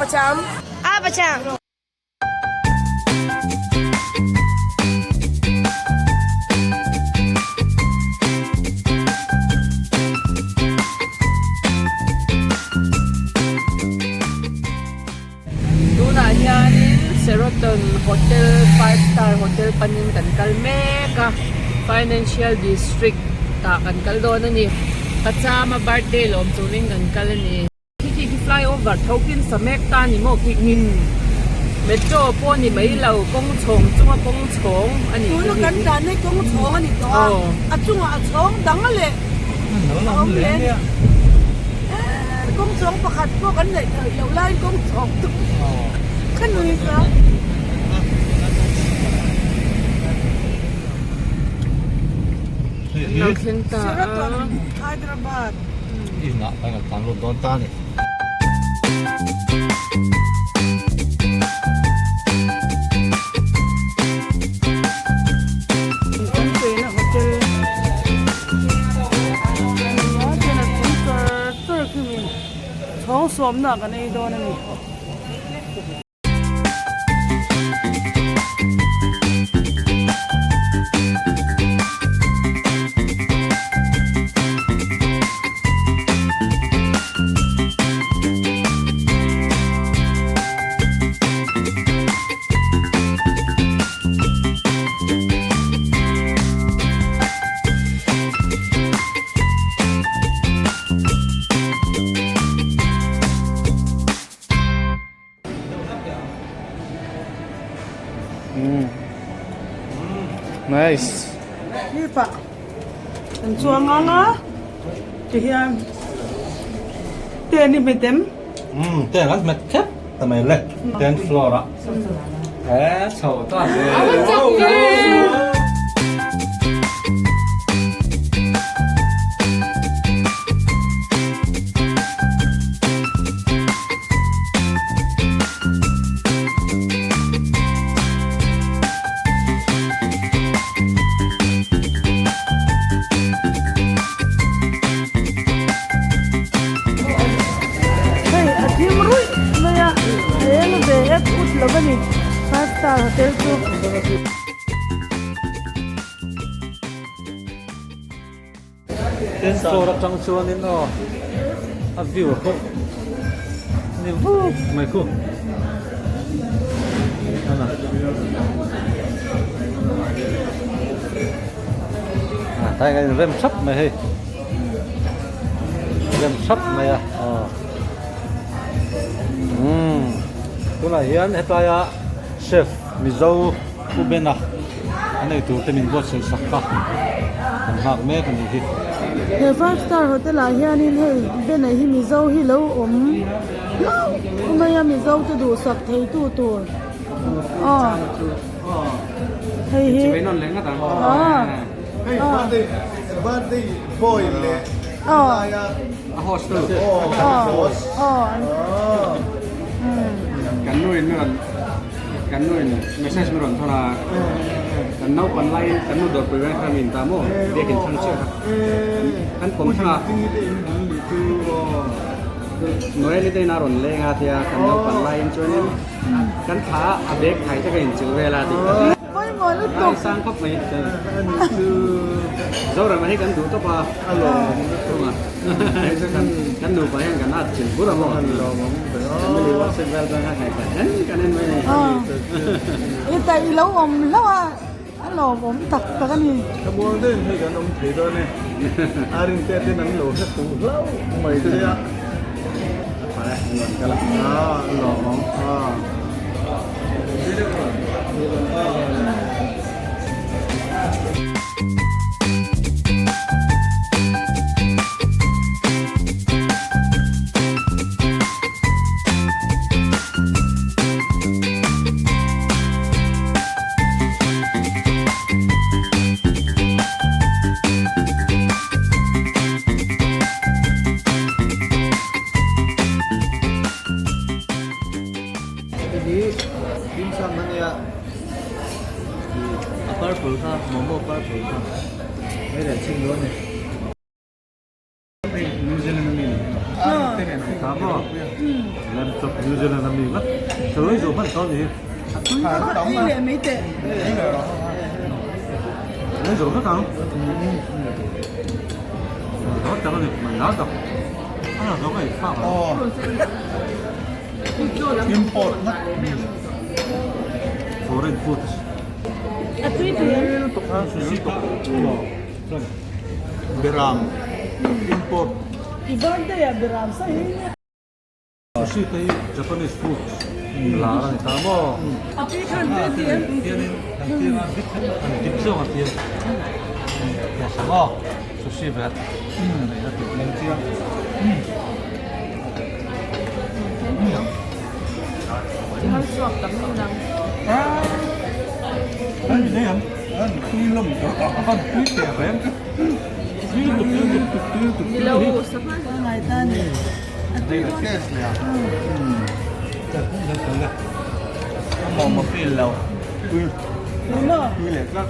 Pacham. A Pacham. Tunah hianin Sheraton Hotel five star hotel panin kan kal mek a, Financial District tah kan kal dawn a ni. Pachama birthday lawm turin kan kal a ni. Khi khi khi flyover tho khin sa mek ta ni maw khi khi metro pawh ni mai lo kawng chhawng chunga kawng chhawng a ni Tuna kan dan hi kawng chhawng a ni tawh a, a chungah a chhawng dang leh a awm leh a ni. Kawng chhawng pakhat pawh kan neih theih loh laiin kawng chhawng chu ka nui ta. Lo thleng ta a. Hyderabad. Inah kan kan tlan lut dawn ta a ni. Kan cheina hotel ania chuan a chung char char khi mi chhawng sawmna kan ei dawn a ni. Nice. Hi pah kan chuang ang a tihian ten i hmet em? Umm ten an hmet khep ta mai le ten floor ah he chho ta le. Hei a thim ruih mai a a eng ve et ut lo a ni five star hotel chu. Tin floor atang chuanin aw a view a pawh ni vuk mai khu a tai hian rem thap mai hei rem thap mai a aw umm tunah hian hetaia chef mizo Pu Bena a nei tur te min buatsaih sak kha kan nghak mek a nih hi. He five star hotel ah hianin hei Bena hi Mizo hi lo awm hlauh mai a Mizo te duhsak thei tu tur aw hei hi aw Hei birthday birthday boy leh laia aw host aw Kan nu in Kan nu in message min rawn thawn a, kan naupan laiin kan nu dawrpui veng khan min ta maw biakin thlang chiah kha kan pawm thlang a, Noel-i te in a rawn leng a tia kan naupan laiin chuanin kan thla a a bag thai te ka inchilh vel a tih a sang khawp mai Zorama hi kan duh tawp a kan nupa hian kan at chilh bur a maw family worship vel chuan kha ngaihtuah en kan en mai a ni. I ta i lo awm hlauh a, a lawmawm tak tak a ni. Thlamuang deuhin hei kan awm thei dawn e, a rinte ten an lo hre fuh hlauh mai che a. A tha e, an rawn kal a, a lawmawm. Hei hi dim sum a nia a purple kha momo purple kha hei leh chhin dawn a ni. Hei New Zealand a mi ni a. Lamb chop New Zealand a mi ngat sawi zo hman tawh a ni hi. Ei leh mai teh. Ei zo vek ang. Zo tak a ni, man lar tak. A la zo ka ei thlak ang. Import ngat. Foreign foods. A tui tui em? Sushi tuk. Beram import. I birthday ah beram sa hi nia. Sushi te hi Japanese food lar a ni ta maw? A pi khan tui ti em? Hianin kan tir a dip an dip zawng a tir. Tia sa maw? Sushi ve a nei na tur. Lam chiang. Har suak tam ni nang. Ai nei ang. An tui lam ta. A van tui teh reng. Tui lutuk tui lutuk tui lutuk Ni lo sangha. Ngai ta ni. A tui dawn. Test leh a. Mawm a feel lo. Tui. Tui maw? Tui leh tlat.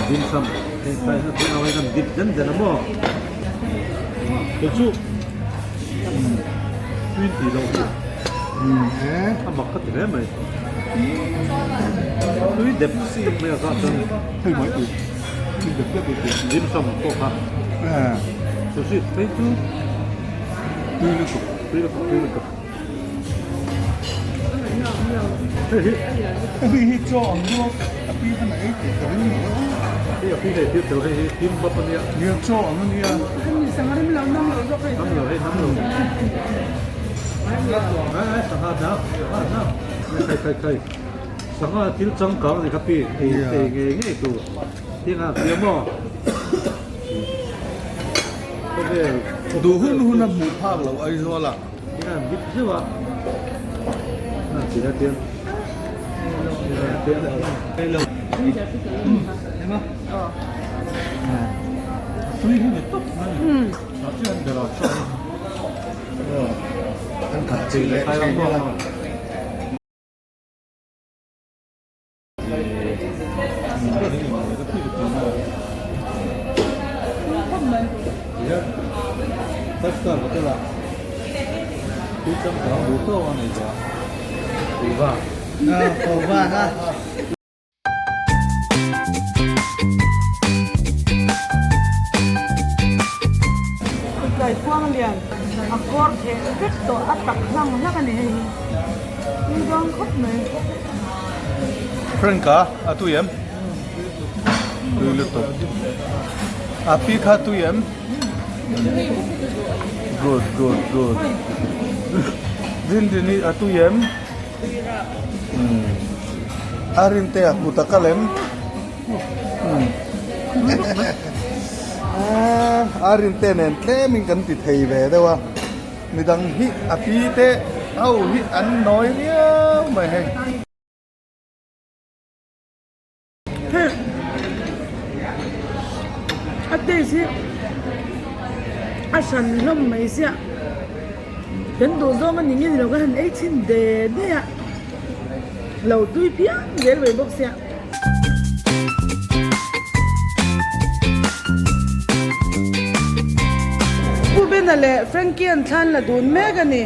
Dim sum hei sai na tui ang kan dip den den a maw kei chu tui tih loh hi a mak ka ti hle mai tui dep dep mai a kah chuan hei mai tui tui dep dep tui dim sum pawh kha sushi phei chu tui lutuk tui lutuk tui lutuk hei hi hei hi chaw ang ruak a pi khan a ei tih ka ring lo hei a pi hei thil tel hei hi kim bawp a nia nia chaw ang a nia Hemi sangha rim lo nam lo zawk hei nam lo hei nam lo ai ai sangha dah sangha dah khai khai khai sangha thil changkang a ni kha pi ei ei ngei ngei tur tinga tia maw khawvel duh hun hun a hmuh phak lo Aizawl ah. Kaikuang lian a kawr theh vek tawh a tak hlang hlak a ni hei hi. Tui dawn khawp mai. Frank a a tui em? Tui lutuk. A pi kha tui em? Good good good. Din din hi a tui em? A rin te a kut a kal em? A rin te nen tlem in kan ti thei ve deuh a. Midang hi a pi te ho hi an nawi riau mai hei. Hei a taste hi a hran hlawm mai sia kan duh zawng a ni nge ni lo kan han ei chhin de de a lo tui phian zel mai bawk sia. Pu Bena leh Frankie an thlan la dun mek a ni.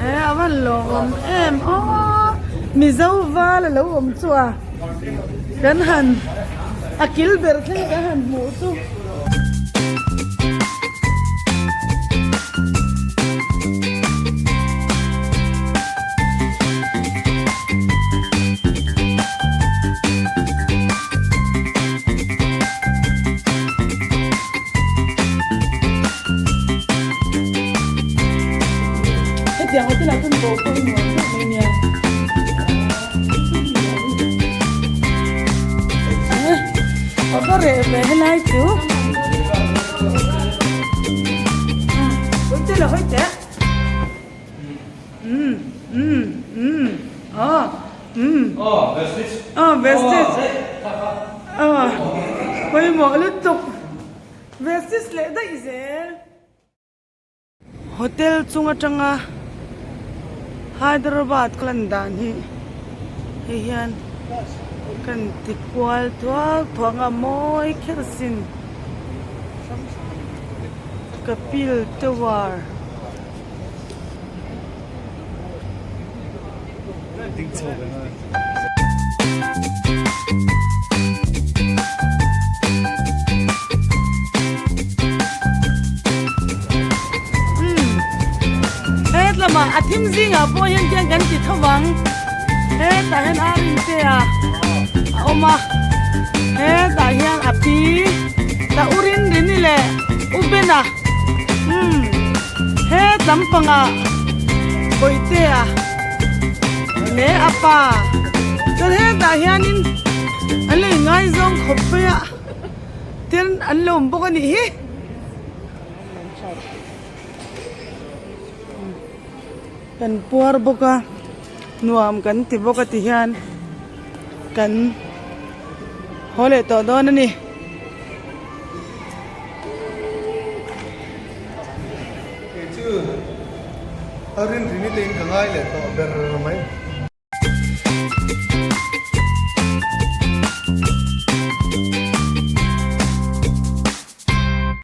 E a van lawm em aw Mizo val a lo awm chu a kan han a kil ber thleng kan han hmuh chu. Hetiang hotel ah chuan theuh mai nia. A va reh ve helai chu. Hawi te la hawi teh. Umm umm umm aw umm. Aw vestige. Aw pawimawh lutuk. Vestige leh daih zel. Hotel chung atanga Hyderabad ka lan dan hi hei hian kan ti kual thuak thuak a mawi kher asin Kapil Tower. Hetlama a thim zingah pawh hian tiang kan ti tho vang hetah hian a rin te a a awm a hetah hian a pi ta u rin rini leh u bena umm hetlam pangah bawihtea leh a pa chuan hetah hianin an lo ingaizawng khawp mai a tin an lo awm bawk a nih hi. Kan puar bawk a nuam kan ti bawk a ti hian kan haw leh tawh dawn a ni. Kei chu a rin rini te in ka ngai leh tawh ber mai.